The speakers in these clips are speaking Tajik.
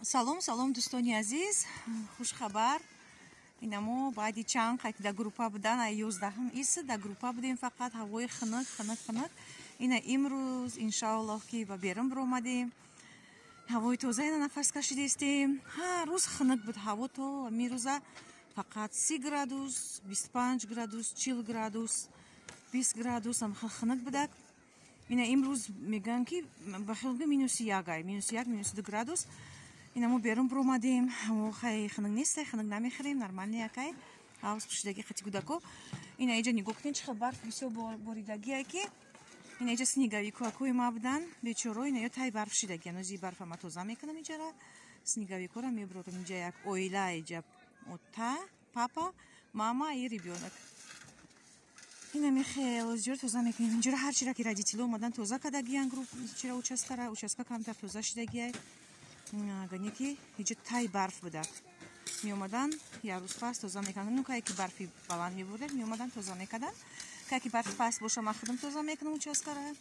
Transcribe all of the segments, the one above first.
Салом, салом, дӯстони азиз, хушхабар. Инамо баъди чанд қайт дар группа будан, ай 11 ис дар группа будем, фақат ҳавои хунук, хунук, хунук. Ина имрӯз иншоаллоҳ ки ба берун биромадем. Ҳавои тоза ина нафас кашидистем. Ҳар рӯз хунук буд ҳаво то ҳамин рӯза фақат 30 градус, 25 градус, 40 градус, 20 градус ам хунук будак. Ина имрӯз мегӯянд ки ба хел -1 ай, -1, -2 градус. Ина мо берун биромадем, ҳаво хай хунук нест, хунук намехӯрем, нормальный якай. Ҳавз пӯшидаги қати кӯдако. Ина иҷа нигоҳ кунед, чӣ хел барф бисёр боридагие ки ина иҷа снеговикҳои ма будан, бечоро ина ё тай барф шидаги. Ҳанӯз и барфа ма тоза мекунам иҷара. Снеговикҳоро мебурорам. Инҷа як оила, иҷа ота, папа, мама и ребёнок. Ина мехел ҷоро тоза мекунем. Инҷоро ҳар чиро ки родитело омадан тоза кардагиян, чира участкара, участка камтар тоза шидагиай. Агане ки иҷо тай барф буда. Меомадан як рӯз пас тоза мекарданд. Ну кае ки барфи баланд мебурдем, меомадан тоза мекарданд. Кае ки барф паст боша, ман худам тоза мекунам участкара.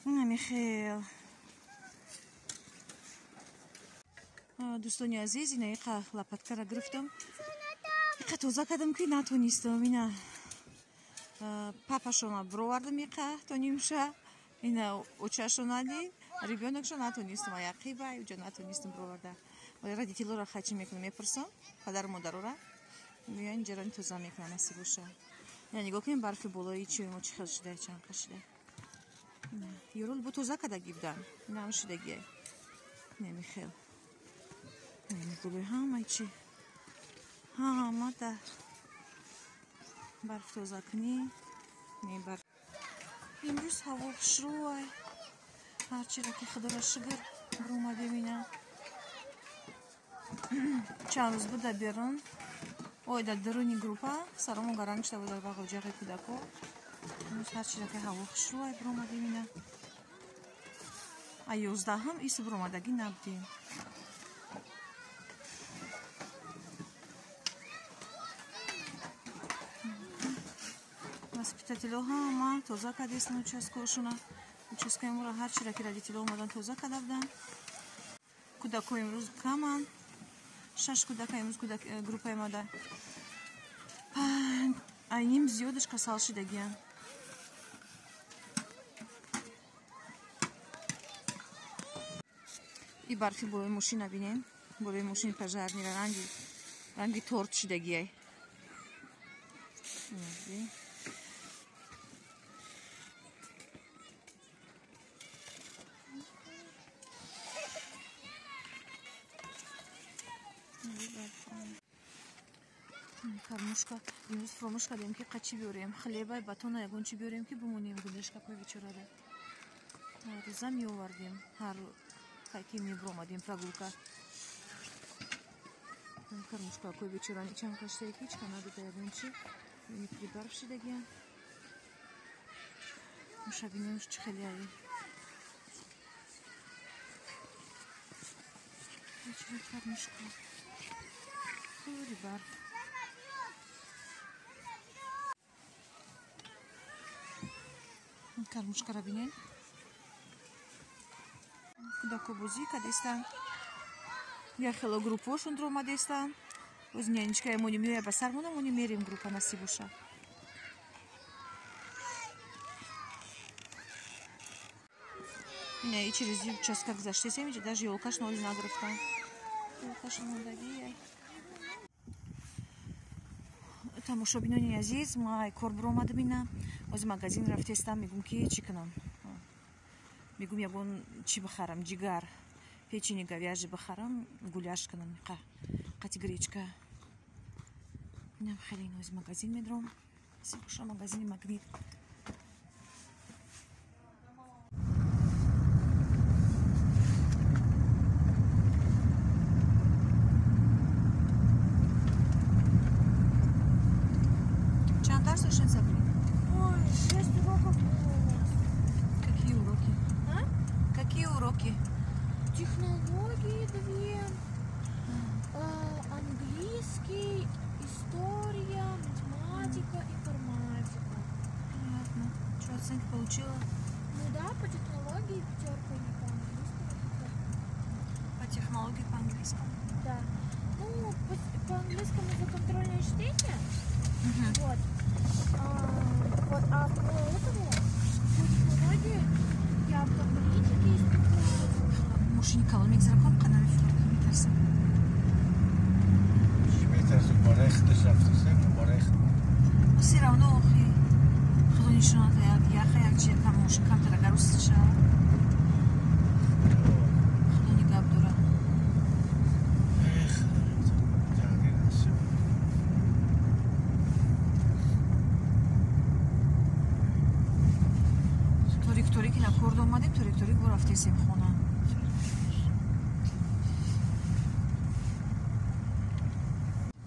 Ина мехел. Дӯстони азиз, ина иқа лопаткара гирифтам. Иқа тоза кардам ки натонистам. Ина папашона бировардам иқа то нимша. Ина очашонади ребёнокшо натонистам, аяқиба уҷа натонистам бироварда. Родителора хачи мекунам, мепурсам, падару модарора. Меоян инҷаро тоза мекунам, насиб боша. Ина нигоҳ кунем барфи болои чиё мо чӣ хел шуда, чанд қа шуда. Ёрол бо тоза кардаги будан. Ина ҳам шудагие. Намехел. Намегулӯи ҳамаи чи. Ҳама да барф тоза кунӣ. Не барф. Имрӯз ҳаво хушрӯай. Ҳарчиро ки худоро шукр биромадем ина. Чанд рӯз буд дар берун. Ой, дар даруни группа саромон гаранг шуда буд дар бағоҷағи кӯдако. Имрӯз ҳарчиро ки ҳаво хушрӯай биромадем ина. А 11 ис биромадагӣ набудем. Воспитателё ҳама тоза кардестан участкаошона. Участкаи моро ҳар чиро ки родитело омадан тоза карда буданд. Кӯдако имрӯз каманд. 6 кӯдака имрӯз группаи мада. Айним зиёдаш касал шидагиянд. И барфи болои мошина бинем. Болои мошини пожарнира ранги торт шидагиай. Кормушка. Имрӯз фуромӯш кардем ки қачи биёрем. Хлеба, батона ягон чи биёрем ки бимонем гулешкакои бечорада. Рӯза меовардем. Ҳар ки мебиромадем прогулка. Кормушкакои бечорани чанд каштае ки ҳеч надода ягон чи. Прибарф шидагиян. Мушабинем чӣ хеле ай. Бечора кормушка. Пури барф. Кормушкара бинед. Кӯдако бозӣ кардестанд. Як хело группҳошон дуромадестанд. Оз нянечкаи мони меояд ба сармона, мони мерем группа насиб боша. Ина и через участка гузаштесем, иҷа даже ёлкаш ноли нагирифтанд. Ёлкаш мондагӣ. Тамошобинони азиз, ма ай кор биромадам ина. Оз магазин рафтестам, мегум ки чӣ кунам. Мегум ягон чӣ бихарам, ҷигар, печени говяжий бихарам, гуляш кунам, қати гречка. Инам хеле ин оз магазин медром. Сибоша магазини Магнит. Чанд дарс доштем, Сабрина? Ой, 6 уроков было у нас. Какие уроки? А? Какие уроки? Технологии 2, английский, история, математика, информатика. Понятно. Что, оценки получила? Ну да, по технологии 5 или по английскому 5. По технологии, по английскому. английскому? Да. Ну, по английскому за контрольное чтение. Вот. Вот, а по этому, по технологии я по политике испекла. Мошини калон мегзара, ком қана метарсам. Чӣ метарсӣ? Бораи худаш рафтасе, бораи худ. Все равно, охи. Худо нишонат як яха як чи кам мошин камтар агар уст шава. Худо нигоҳ дора. Эх, тағйир насиб. Торик торик ина корд омадем, торик торик бо рафтесем хона.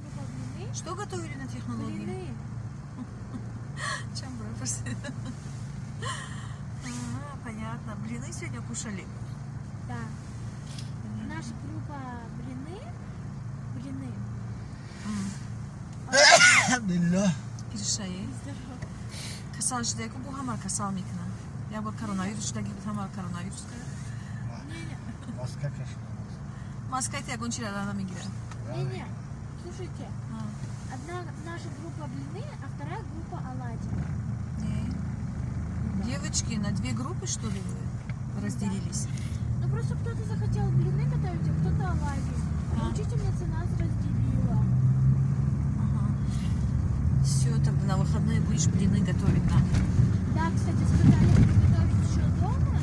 Группа блины. Что готовили на технологии? Блины. Чем бросили? А, понятно. Блины сегодня кушали? Да. Наша группа блины. Блины. Алҳамдулиллоҳ. Пиршаи. Здорово. Касал шуда, яку бу ҳамар касал мекунад. Як бор коронавирус шудаги буд, ҳамар коронавирус кард. Не-не. Маска кашидам. Маскаи ягон чира намегирад. Не-не. Слушайте, одна наша группа блины, а вторая группа оладьи. Не. Девочки, на две группы, что ли, вы разделились? Ну просто кто-то захотел блины готовить, а кто-то оладьи. А. Учительница нас разделила. Ага. Все, тогда на выходные будешь блины готовить нам. Да, кстати, сказали приготовить еще дома,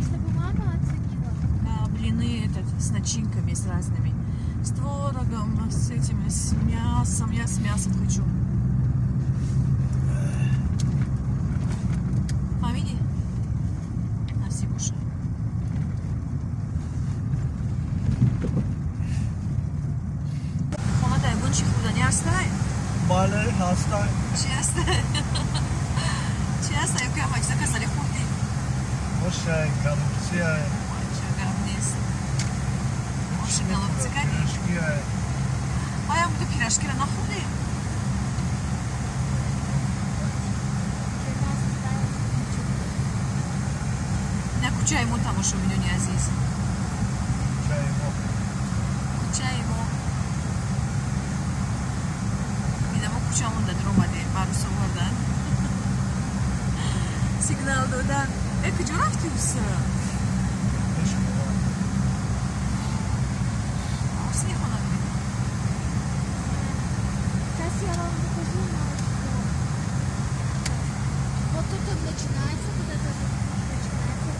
чтобы мама оценила. Да, блины этот, с начинками, с разными. С творогом, с этими, с мясом. Я с мясом хочу. Фамилия? Насибуша. Хона да ягон чи хӯрдани ҳастай? Бале, ҳастай. Чи ҳастай? Чи ҳастай? Ё ки ҳама чиза касали хӯрдӣ? Ошай, голубцияй. Ча гап нест. Оши голубцы кардӣ? Пирожкияй. Ая буду пирожкиро нахӯрдӣ? Для нас осталось ничего. На кӯчаи мо тамошобинони азиз. Чай мо. Кӯчаи мо. Инамо кӯчамон дар омадем, арӯс овардан. Сигнал додан. Э, куҷо рафтӣ уса? Пеш хона. Ҳусни хона бибин. Сейчас я вам покажу наш дом. Вот тут он начинается, вот это вот начинается.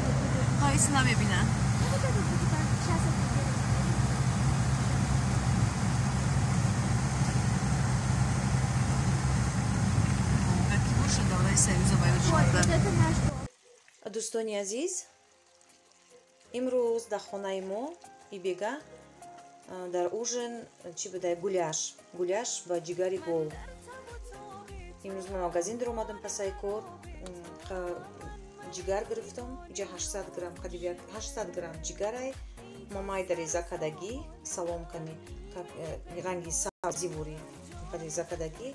Вот тут вот. Ҳайс намебина. Ну вот это будет, сейчас это делаем. Ки боша давраи Союза ба ёд Вот, вот шуда. это наш дом. Дӯстони азиз, имрӯз дар хонаи мо ибега дар ужин чӣ будай? Гуляш. Гуляш ба ҷигари гов. Имрӯз ма магазин даромадам пасаи кор, ҷигар гирифтам. Иҷа 800 грамм, қариб 800 грамм ҷигарай. Ма майда реза кардагӣ, саломками, ранги сабзивурӣ реза кардагӣ,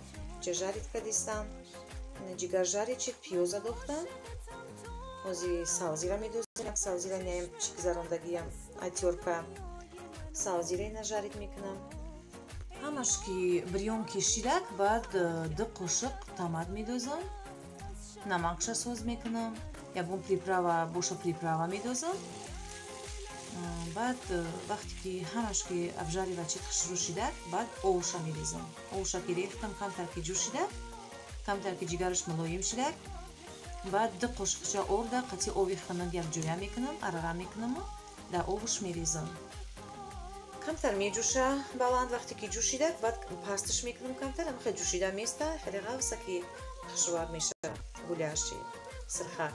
ҷа жарить кардистам. Ҷигар жарить шид, пиёза дохтам. Ҳози савзира медозем, як савзира неям чӣ гузарондагиям, атёрка савзира ина жарить мекунам. Ҳамаш ки бирён кешидак, баъд 2 қошиқ томат медозам, намакша соз мекунам, ягон приправа боша приправа медозам. Баъд вақте ки ҳамаш ки обжаривать чид хушрӯ шидак, баъд овша мерезам. Овша ки рехтам, камтар ки ҷӯшидак, камтар ки ҷигараш мулоим шидак, баъд 2 қошиқча орда қатъи ови хунук якҷоя мекунам, арара мекунаму дар овуш мерезам. Камтар меҷӯша баланд, вақте ки ҷӯшидак, баъд пасташ мекунам камтар, ҳамхел ҷӯшида места, хеле ғафса ки хушрӯак мешавад гуляши сирхак.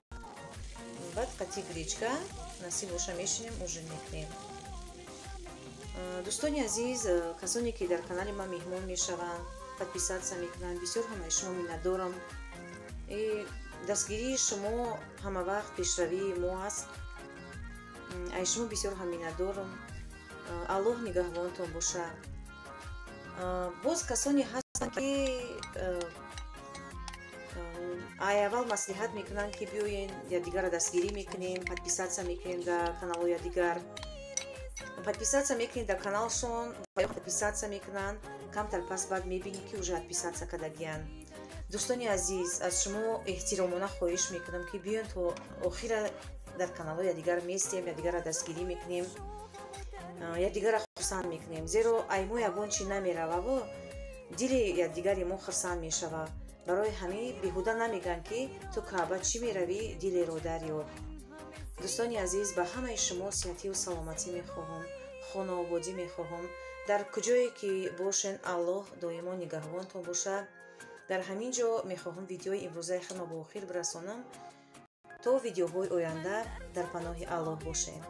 Баъд қатъи гречка насиб боша мешинем, ужин мекунем. Дӯстони азиз, касоне ки дар канали ман меҳмон мешаванд, подписаться мекунанд, бисёр ҳамаи шумо миннатдорам. Дастгирии шумо ҳама вақт пешравии мо аст. Ай шумо бисёр ҳам миннатдорам. Аллоҳ нигаҳбонтон бошад. Боз касоне ҳастанд ки Ай аввал маслиҳат мекунанд, ки биёен, якдигарро дастгирӣ мекунем, подписаться мекунем дар каналҳои якдигар. Подписаться мекунем дар каналшон ва ё подписаться мекунанд, камтар пас баъд мебинӣ, ки уже отписаться кардагиянд. Дӯстони азиз, аз шумо эҳтиромона хоҳиш мекунам, ки биёен, то охира дар каналҳои якдигар местем, якдигарро дастгирӣ мекунем, якдигарро хурсанд мекунем, зеро ай мо ягон чи намерававу дили якдигари мо хурсанд мешавад. Барои ҳамин беҳуда намегӯянд, ки ту Каъба чӣ меравӣ, дилеро дарёб. Дӯстони азиз, ба ҳамаи шумо сиҳатию саломатӣ мехоҳам, хонаободӣ мехоҳам. Дар куҷое ки бошен, Аллоҳ доимо нигаҳбонтон бошад. Дар ҳамин ҷо мехоҳам видеои имрӯзаи худро ба охир бирасонам. То видеоҳои оянда дар паноҳи Аллоҳ бошед.